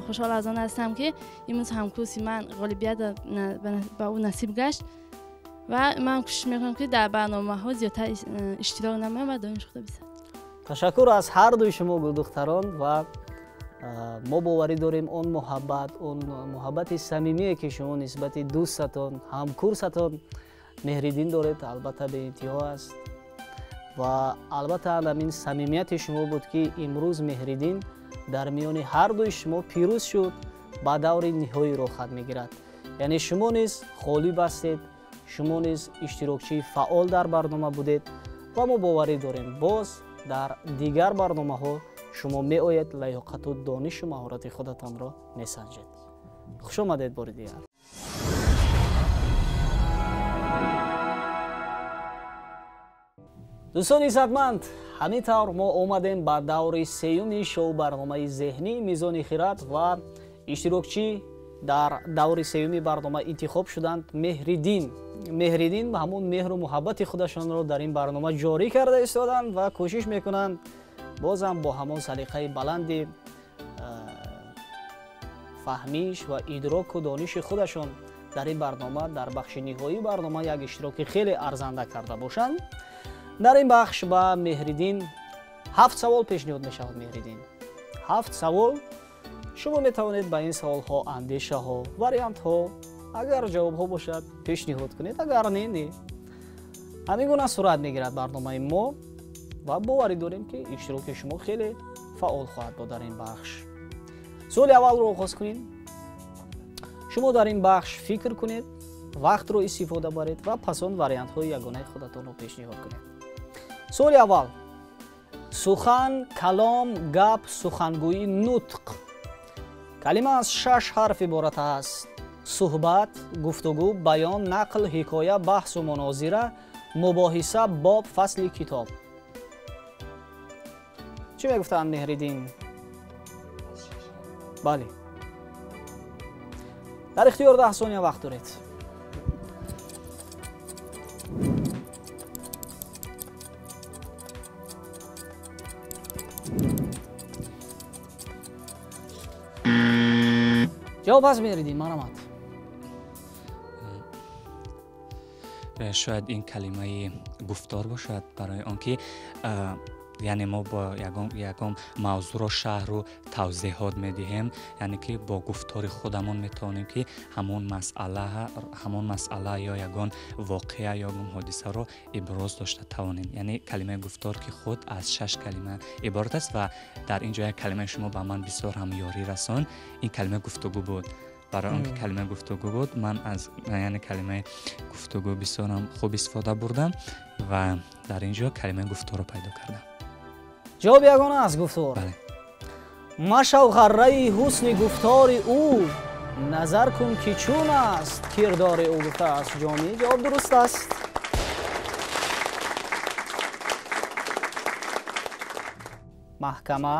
хушҳол аз он ҳастам, ки имрӯз ҳамкурси ман ғолибият ба ӯ насиб гашт ва ман кӯшиш мекунам, ки дар барномаҳо зиёдтар иштирок намоям ва дониши худро бисанҷам. Ташаккур аз ҳар дуи шумо гулдухтарон ва мо боварӣ дорем он муҳаббат, он муҳаббати самимие, ки шумо нисбати дӯстатон, ҳамкурсатон Меҳриддин доред, албатта беинтиҳо аст ва албатта ҳамин самимияти шумо буд, ки имрӯз Меҳриддин дар миёни ҳар дуи шумо пирӯз шуд, ба даври ниҳоӣ роҳхат мегирад. Яъне шумо низ ғолиб ҳастед, шумо низ иштирокчии фаъол дар барнома будед ва мо боварӣ дорем боз дар дигар барномаҳо шумо меоед, лаёқату донишу маҳорати худатонро месанҷед. Хуш омадед бори дигар. Дӯстони иззатманд, ҳамин тавр мо омадем ба даври сеюми шоу барномаи зеҳнии Мизони хирад ва иштирокчӣ дар даври сеюми барнома интихоб шуданд Меҳриддин. Меҳриддин ба ҳамон меҳру муҳаббати худашонро дар ин барнома ҷорӣ карда истоданд ва кӯшиш мекунанд бозам бо ҳамон салиқаи баланди фаҳмиш ва идроку дониши худашон Дар ин барнома, дар бахши ниҳоии барнома як иштироки хеле арзанда карда бошанд. Дар ин бахш ба Меҳриддин 7 савол пешниҳод мешавад. Меҳриддин, 7 савол. Шумо метавонед ба ин саволҳо андешаҳо, вариантҳо, агар ҷавобҳо бошад, пешниҳод кунед, агар не, не. Ҳамин гуна сурат мегирад барномаи мо ва боварӣ дорем, ки иштироки шумо хеле фаъол хоҳад буд дар ин бахш. Суоли аввалро оғоз кунем. Шумо дар ин бахш фикр кунед, вақтро истифода баред ва пас он вариантҳои ягонаи худатонро пешниҳод кунед. Суоли аввал. Сухан, калом, гап, сухангӯӣ, нутқ. Калима аз 6 ҳарф иборат аст. Суҳбат, гуфтугӯ, баён, нақл, ҳикоя, баҳсу мунозира, мубоҳиса, боб, фасли китоб. Чӣ мегуфтанд Меҳриддин? Бале. Дар ихтиёр 10 сония вақт доред. Ҷавоб ҳаст, Меҳриддин, марҳамат. Шояд ин калимаи гуфтор бошад, барои он ки яъне мо бо ягон мавзӯъро шаҳру тавзеҳот медиҳем, яъне ки бо гуфтори худамон метавонем ки ҳамон масъала ё ягон воқеа ё ягон ҳодисаро иброз дошта тавонем. Яъне калимаи гуфтор, ки худ аз 6 калима иборат аст ва дар ин ҷо як калимаи шумо ба ман бисёр ҳам ёрӣ расонд, ин калимаи гуфтугӯ буд. Барои он ки калимаи гуфтугӯ буд, ман аз яъне калимаи гуфтугӯ бисёр ҳам хуб истифода бурдам ва дар ин ҷо калимаи гуфторро пайдо кардам. Ҷавоб ягона аст, гуфтор. Бале. Машав ғарраи ҳусни гуфтори ӯ, назар кун ки чун аст кирдори ӯ, гуфтааст Ҷомӣ. Ҷавоб дуруст аст. Маҳкама,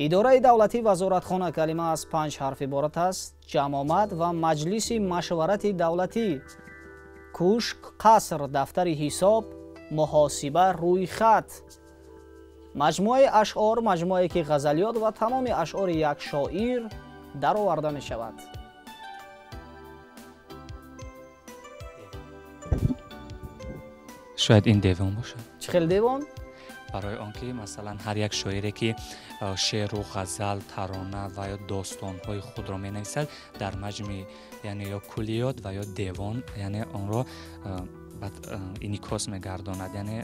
идораи давлатӣ, вазоратхона. Калима аз 5 ҳарф иборат аст. Ҷамъомад ва маҷлиси машварати давлатӣ, кӯшк, қаср, дафтари ҳисоб, муҳосиба, рӯйхат. Маҷмӯаи ашъор, маҷмӯае ки ғазалиёт ва тамоми ашъори як шоир дароварда мешавад. Шояд ин девон бошад. Чӣ хел девон? Барои он ки масалан ҳар як шоире ки шеъру ғазал, тарона ва ё достонҳои худро менависад, дар маҷмӯи яъне ё куллиёт ва ё девон, яъне онро инъикос мегардонад, яъне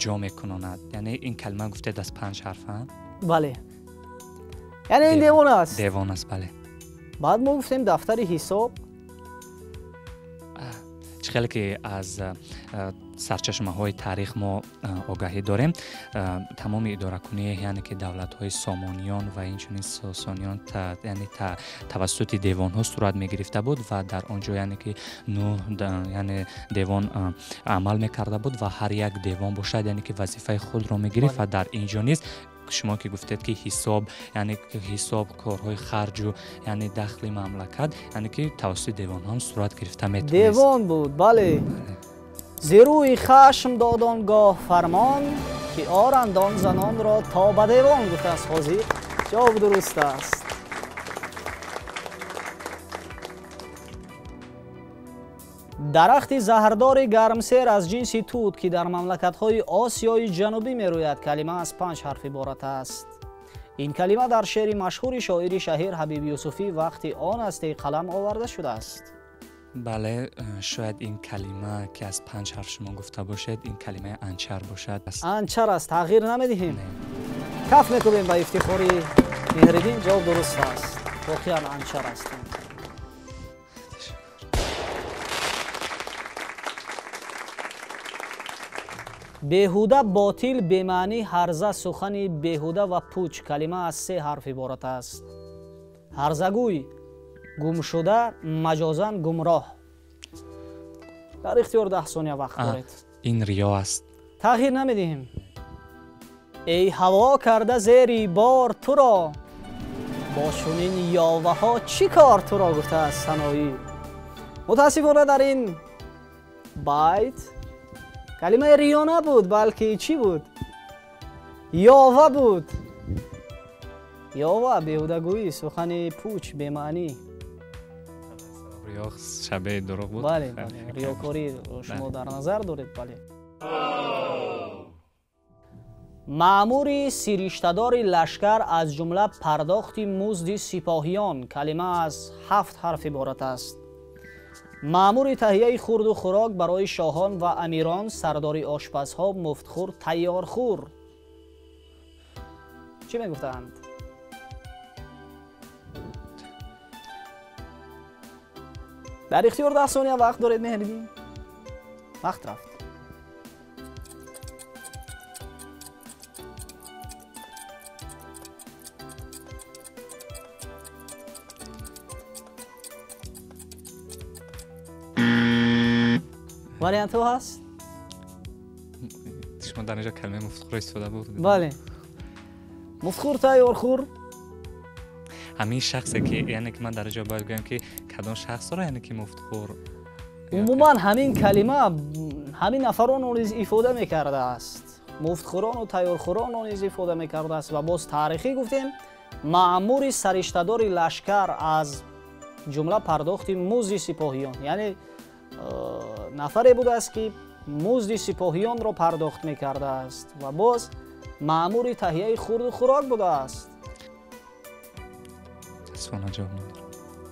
ҷо мекунонад. Яъне ин калима гуфтед аз 5 ҳарф, ҳа? Бале. Яъне ин девон аст. Девон аст, бале. Баъд мо гуфтем дафтари ҳисоб. Чӣ хеле ки аз сарчашмаҳои таърих мо огаҳӣ дорем, тамоми идоракунӣ, яъне ки давлатҳои сомониён ва инчунин сосониён, яъне тавассути девонҳо сурат мегирифта буд ва дар он ҷо яъне ки 9 яъне девон амал мекарда буд ва ҳар як девон бошад, яъне ки вазифаи худро мегирифт ва дар ин ҷо низ шумо ки гуфтед ки ҳисоб, яъне ҳисоб, корҳои харҷу яъне дахли мамлакат, яъне ки тавассути девонҳо сурат гирифта метавонист. Девон буд, бале. Зерӯи хашм дод он гоҳ фармон, ки оранд он занонро то ба девон, гуфтааст ҳозир. Ҷавоб дуруст аст. Дарахти заҳрдори гармсер аз ҷинси тут, ки дар мамлакатҳои Осиёи Ҷанубӣ мерӯяд, калима аз 5 ҳарф иборат аст. Ин калима дар шеъри машҳури шоири шаҳир Ҳабиб Юсуфӣ вақти он аст эй қалам оварда шудааст. Бале, шояд ин калима ки аз 5 ҳарф шумо гуфта бошед, ин калимаи анчар бошад. Анчар аст, тағйир намедиҳем. Каф мекунем ба ифтихори Меҳриддин, ҷавоб дуруст аст. Воқеан анчар аст. Беҳуда, ботил, бемаънӣ, ҳарза, сухани беҳуда ва пуч. Калима аз 3 ҳарф иборат аст. Ҳарзагӯй, гумшуда, маҷозан гумроҳ. Дар ихтиёр 10 сония вақт доред. Ин риё аст. Тағйир намедиҳем. Эй ҳаво карда зери бор туро, бо чунин ёваҳо чӣ кор туро, гуфтааст Саноӣ. Мутаассифона дар ин байт калимаи риё набуд, балки чӣ буд? Ёва буд. Ёва, беҳудагӯӣ, сухани пуч, бемаънӣ. Риё шабеҳи дурӯғ буд. Бале, риёкорӣ шумо дар назар доред, бале. Маъмури сириштадори лашкар аз ҷумла пардохти музди сипоҳиён. Калима аз 7 ҳарф иборат аст. Маъмури таҳияи хурду хӯрок барои шоҳон ва амирон, сардори ошпазҳо, муфтхӯр, тайёрхӯр. Чӣ мегуфтаанд? Дар ихтиёр 10 сония вақт доред, Меҳриддин. Вақт рафт. Вариантҳо ҳаст? Шумо дар инҷо калимаи муфтхӯр истифода бурдед. Бале. Муфтхӯр, тайёрхӯр. Ҳамин шахсе ки, яъне ки ман дар инҷо бояд гӯям ки кадом шахсро, яъне ки муфтхӯр. Умуман ҳамин калима ҳамин нафаронро низ ифода мекардааст. Муфтхӯрону тайёрхӯронро низ ифода мекардааст ва боз таърихӣ гуфтем маъмури сариштадори лашкар аз ҷумла пардохти музди сипоҳиён, яъне нафаре будааст ки музди сипоҳиёнро пардохт мекардааст ва боз маъмури таҳияи хурду хӯрок будааст.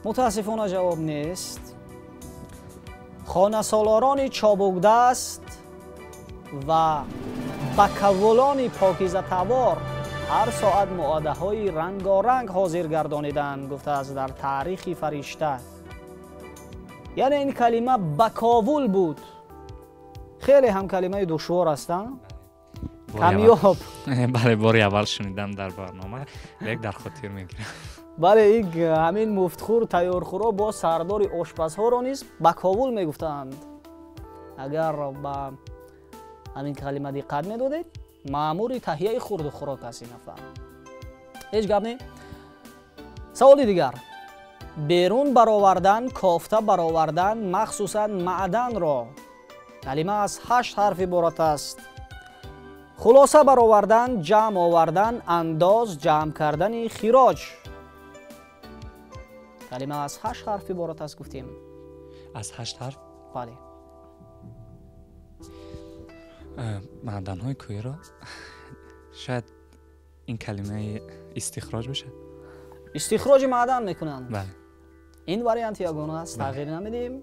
Мутаассифона ҷавоб нест. Хонасолорони чобукдаст ва бакаввулони покизатавор ҳар соат муодаҳои рангоранг ҳозир гардониданд, гуфтааст дар таърихи фаришта. Яъне ин калима баковул буд. Хеле ҳам калимаи душвор аст, камёб. Бале, бори аввал шунидам дар барнома, лек дар хотир мегирам. Бале, ҳамин муфтхӯр, тайёрхӯро бо сардори ошпазҳоро низ баковул мегуфтанд. Агар ба ҳамин калима диққат медодед, маъмури таҳияи хурду хӯрок аст ин нафар. Ҳеҷ гап не. Саволи дигар. Берун баровардан, кофта баровардан, махсусан маъданро. Калима аз 8 ҳарф иборат аст. Хулоса баровардан, ҷамъ овардан, андоз, ҷамъ кардани хироҷ. Калима аз 8 ҳарф иборат аст, гуфтем. Аз 8 ҳарф? Бале. Маъданҳои кӯҳиро шояд ин калимаи истихроҷ бошад. Истихроҷи маъдан мекунанд. Бале. Ин вариант ягона аст, тағйир намедиҳем.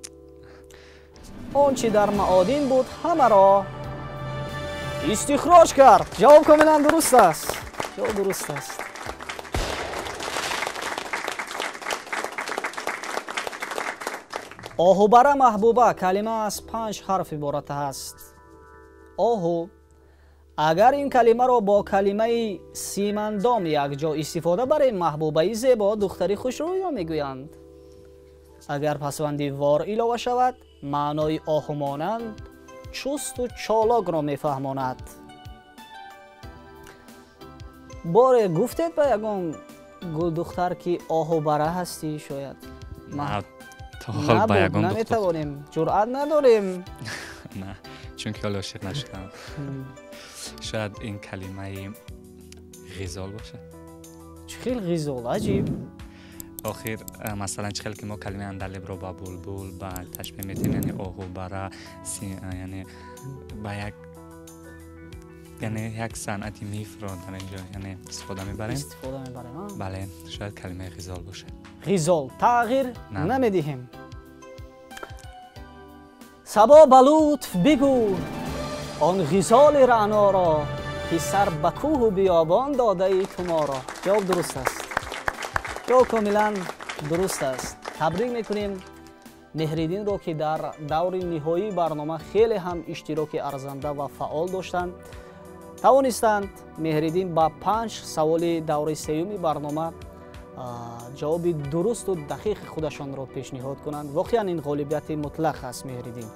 Он чи дар маодин буд ҳамаро истихроҷ кард. Ҷавоб комилан дуруст аст. Ҷавоб дуруст аст. Оҳубара маҳбуба. Калима аз 5 ҳарф иборат аст. Оҳу. Агар ин калимаро бо калимаи симандом якҷо истифода барем, маҳбубаи зебо, духтари хушрӯё мегӯянд. Агар пасванди вор илова шавад, маънои оҳумонанд чусту чолокро мефаҳмонад. Боре гуфтед ба ягон гулдухтар ки оҳубара ҳастӣ? Шояд наметавонем, ҷуръат надорем. На, чунки ҳоло ошиқ нашудам. Шояд ин калимаи ғизол бошад. Чӣ хел ғизол? Аҷиб. Охир, масалан, чӣ хел ки мо калимаи андалебро ба булбул ба ташбеҳ метиҳем, яъне оҳубара, яъне ба як, яъне як санъати мифро дар инҷо, яъне истифода мебарем. Истифода мебарем. Бале, шояд калимаи ғизол бошад. Ғизол тағйир намедиҳем. Сабо ба лутф бигӯ он ғизоли раъноро, ки сар ба кӯҳу биёбон додаи ту моро. Ҷавоб дуруст аст. Ҷавоб комилан дуруст аст. Табрик мекунем Меҳриддинро, ки дар даври ниҳоии барнома хеле ҳам иштироки арзанда ва фаъол доштанд. Тавонистанд Меҳриддин ба 5 саволи даври сеюми барнома ҷавоби дурусту дақиқи худашонро пешниҳод кунанд. Воқеан ин ғолибияти мутлақ аст, Меҳриддин.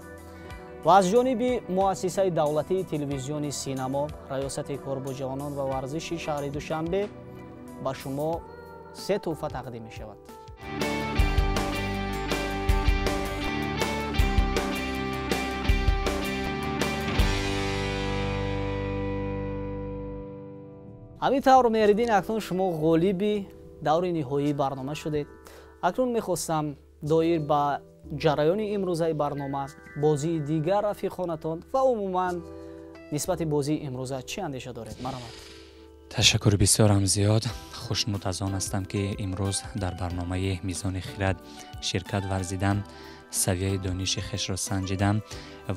Ва аз ҷониби муассисаи давлатии телевизиони Синамо, раёсати кор бо ҷавонон ва варзиши шаҳри Душанбе ба шумо 3 тӯҳфа тақдим мешавад. Ҳамин тавр, Меҳриддин, акнун шумо ғолиби даври ниҳоии барнома шудед. Акнун мехостам Доир ба ҷараёни имрӯзаи барнома, бозии дигар рафиқонатон ва умуман нисбати бозии имрӯза чӣ андеша доред? Марҳамат. Ташаккури бисёрам зиёд. Хушнуд аз он ҳастам, ки имрӯз дар барномаи Мизони хирад ширкат варзидам, савияи дониши хешро санҷидам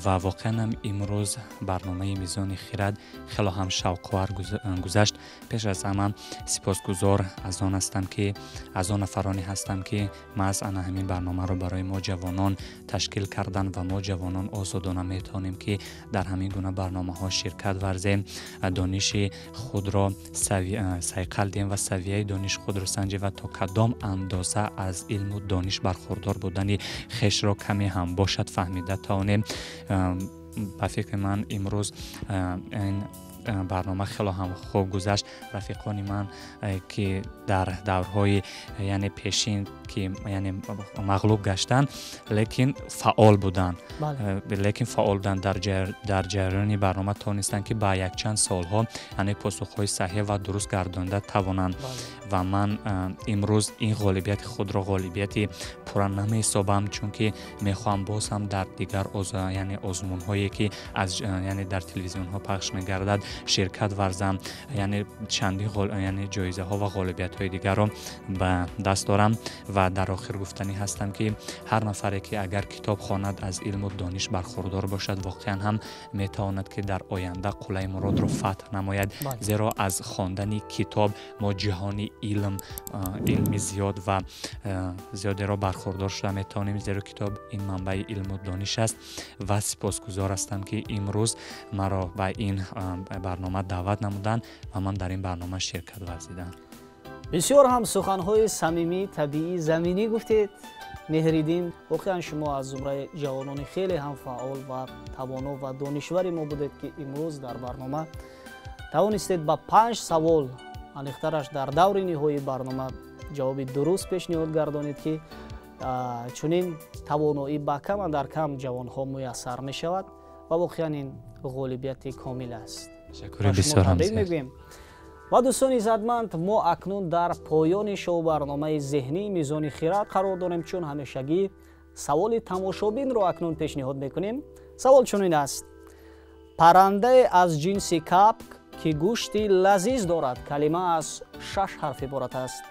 ва воқеан ҳам имрӯз барномаи Мизони хирад хело ҳам шавқовар гузашт. Пеш аз ҳама сипосгузор аз он ҳастам, ки аз он нафароне ҳастам, ки маҳз ана ҳамин барномаро барои мо ҷавонон ташкил карданд ва мо ҷавонон озодона метавонем, ки дар ҳамин гуна барномаҳо ширкат варзем, дониши худро сайқал диҳем ва савияи дониши худро санҷем ва то кадом андоза аз илму дониш бархурдор будани хешро каме ҳам бошад фаҳмида тавонем. Ба фикри ман, имрӯз ин барнома хело ҳам хуб гузашт. Рафиқони ман, ки дар даврҳои, яъне, пешин, ки, яъне, мағлуб гаштанд, лекин фаъол буданд, дар ҷараёни барнома тавонистанд, ки ба якчанд суолҳо, яъне, посухҳои саҳеҳ ва дуруст гардонда тавонанд. Ва ман имрӯз ин ғолибияти худро ғолибияти пурра намеҳисобам, чунки мехоҳам боз ҳам дар дигар, яъне, озмунҳое, ки аз, яъне, дар телевизионҳо пахш мегардад, ширкат варзам, яъне чандин, яъне, ҷоизаҳо ва ғолибиятҳои дигарро ба даст дорам. Ва дар охир гуфтанӣ ҳастам, ки ҳар нафаре, ки агар китоб хонад, аз илму дониш бархурдор бошад, воқеан ҳам метавонад, ки дар оянда қуллаи муродро фатҳ намояд, зеро аз хондани китоб мо ҷаҳони илм, илми зиёд ва зиёдеро бархурдор шуда метавонем, зеро китоб ин манбаи илму дониш аст. Ва сипосгузор ҳастам, ки имрӯз маро ба ин барнома даъват намуданд ва ман дар ин барнома ширкат варзидам. Бисёр ҳам суханҳои самимӣ, табиӣ, заминӣ гуфтед, Меҳриддин. Воқеан шумо аз зумраи ҷавонони хеле ҳам фаъол ва тавоно ва донишвари мо будед, ки имрӯз дар барнома тавонистед ба панҷ савол, аниқтараш дар даври ниҳоии барнома, ҷавоби дуруст пешниҳод гардонед, ки чунин тавоноӣ ба кам андар кам ҷавонҳо муяссар мешавад ва воқеан ин ғолибияти комил аст. Мегӯем. Ва дӯстони иззатманд, мо акнун дар поёни шоу-барномаи зеҳнии Мизони хирад қарор дорем. Чун ҳамешагӣ, саволи тамошобинро акнун пешниҳод мекунем. Савол чунин аст: паррандае аз ҷинси капк, ки гӯшти лазиз дорад. Калима аз шаш ҳарф иборат аст.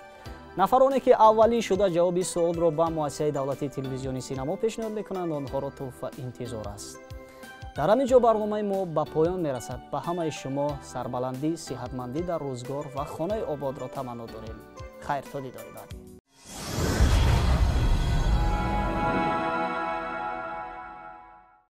Нафароне, ки аввалин шуда ҷавоби суолро ба муассисаи давлатии телевизиони Синамо пешниҳод мекунанд, онҳоро тӯҳфа интизор аст. Дар ҳамин ҷо барномаи мо ба поён мерасад. Ба ҳамаи шумо сарбаландӣ, сиҳатмандӣ дар рӯзгор ва хонаи ободро таманно дорем. Хайр, то дидори баъдӣ.